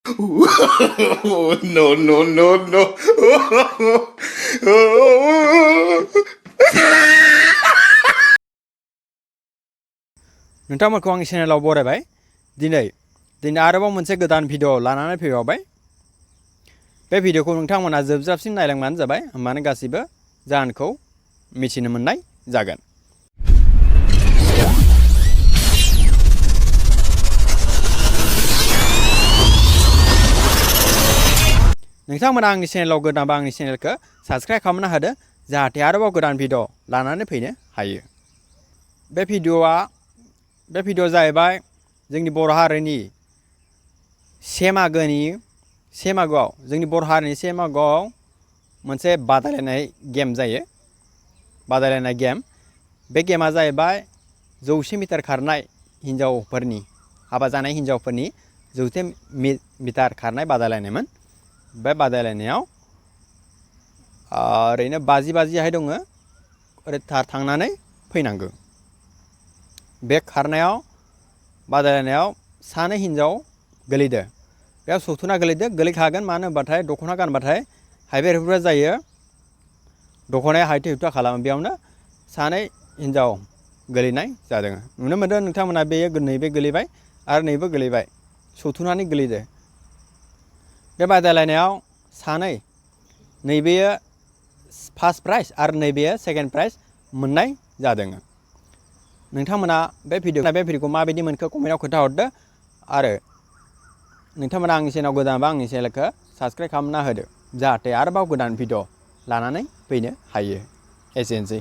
No, no, no, no. नोंथांमोनखौ आंनि चेनेलाव बरायबाय दिनै आरोबाव मोनसे गोदान भिडिअ लानानै फैबावबाय बे भिडिअखौ नोंथांमोना जोबजाबसिम नायलांबानो जाबाय होमबानो गासिबो जाहोनखौ मिथिनो मोननाय जागोन नोंथांमोना आंनि चेनेलाव गोदानबा आंनि चेनेलखौ साबस्क्राइब खालामना होदो जाहाथे आरोबाव गोदान भिडिअ लानानै फैनो हायो बे भिडिअ जाहैबाय जोंनि बर' हारिनि से मागोआव जोंनि बर' हारिनि से मागोआव मोनसे बादायलायनाय गेम जायो बादायलायनाय गेम बे गेमा जाहैबाय 100 मिटार खारनाय हिन्जावफोरनि हाबा जानाय हिन्जावफोरनि 100 मिटार खारनाय बादायलायनायमोन बे बादायलायनायाव ओरैनो 50-50 दङ ओरै थांनानै फैनांगौ बे खारनायाव बादायलायनायाव सानै हिन्जाव गोलैदो बेयाव सौथुना गोलैखागोन मानो होनबाथाय दख'ना गानबाथाय हायबेर हुइबेर जायो दख'नाया हायथे हुइथा खालामो बेयावनो सानै हिन्जाव गोलैनाय जादों नुनो मोनदों नोंथांमोना बेयो नैबे गोलैबाय आरो नैबे गोलैबाय सौथुनानै गोलैदो बे बादायलायनायाव सानै नैबेयो फार्स्ट प्राइज आरो नैबेयो सेकेन्ड प्राइज मोननाय जादों नोंथांमोना बे भिडिअखौ माबायदि मोनखो कमेन्टआव खोन्थाहरदो आरो नोंथांमोना आंनि चेनेलाव गोदानबा आंनि चेनेलखौ साबस्क्राइब खालामना होदो जाहाथे आरोबाव गोदान भिडिअ लानानै फैनो हायो एसेनोसै